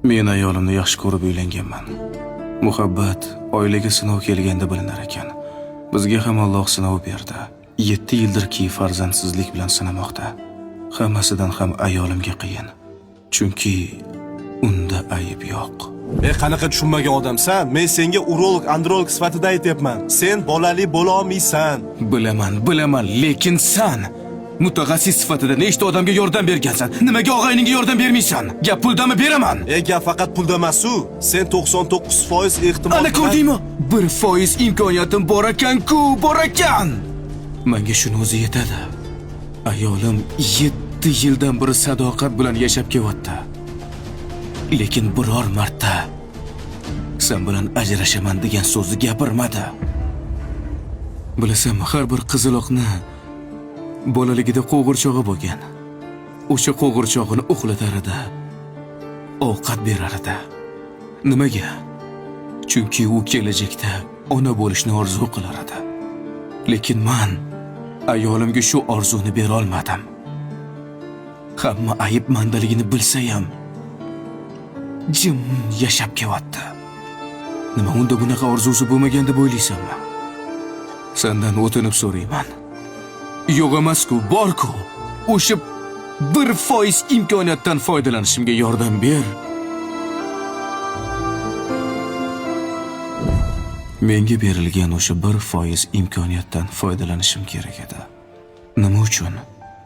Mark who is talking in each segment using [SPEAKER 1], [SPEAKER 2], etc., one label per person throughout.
[SPEAKER 1] Men ayolimni yaxshi ko'rib uylanganman. Muhabbat oilaga sinov kelganda bilinar ekan. Bizga ham Alloh sinov berdi. 7 yildirki farzandsizlik bilan sinamoqda. Hammasidan ham ayolimga qiyin. Chunki unda ayb yo'q.
[SPEAKER 2] E qanaqa tushunmagan odamsan? Men senga urolog, androlog sifatida aytyapman. Sen bolali bo'la olmaysan.
[SPEAKER 1] Bilaman, bilaman, lekin san mutaxassis sifatida nechta odamga yordam bergansan? Nimaga og'ayningga yordam bermaysan? Gap puldami beraman?
[SPEAKER 2] E gap faqat pulda emas-u. Sen 99% ehtimol
[SPEAKER 1] Ana ko'rdingmi? 1% imkoniyatim bor ekan-ku, bor ekan. Menga shuni o'zi yetadi. Ayolim 7 yildan beri sadoqat bilan yashab kelyapti. Lekin biror marta sen bilan ajrashaman degan so'zni gapirmadi. Bilasanmi, har bir qiziloqni bolaligida qo'g'irchog'i bo'lgan. O'sha qo'g'irchog'ini uxlatar edi. Ovqat berar edi. Nimaga? Chunki u kelajakda ona bo'lishni orzu qilar edi. Lekin man ayolimga shu orzuni bera olmadim. Hamma ayib mandaligini bilsayam, jim yashab kelyapti. Nima unda bunaqa orzusi bo'lmagan deb o'ylaysanmi? Sendan o'tinib so'rayman. Yo'q emas-ku, bor-ku. O'sha 1% imkoniyatdan foydalanishimga yordam ber. Menga berilgan o'sha 1% imkoniyatdan foydalanishim kerak edi. Nima uchun?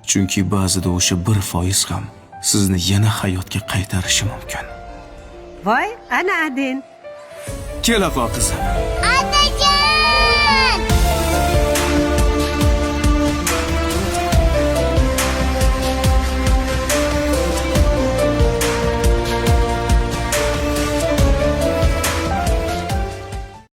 [SPEAKER 1] Chunki ba'zida o'sha 1% ham sizni yana hayotga qaytarishi mumkin.
[SPEAKER 3] Voy, ana Aden.
[SPEAKER 1] Kela qol qizim.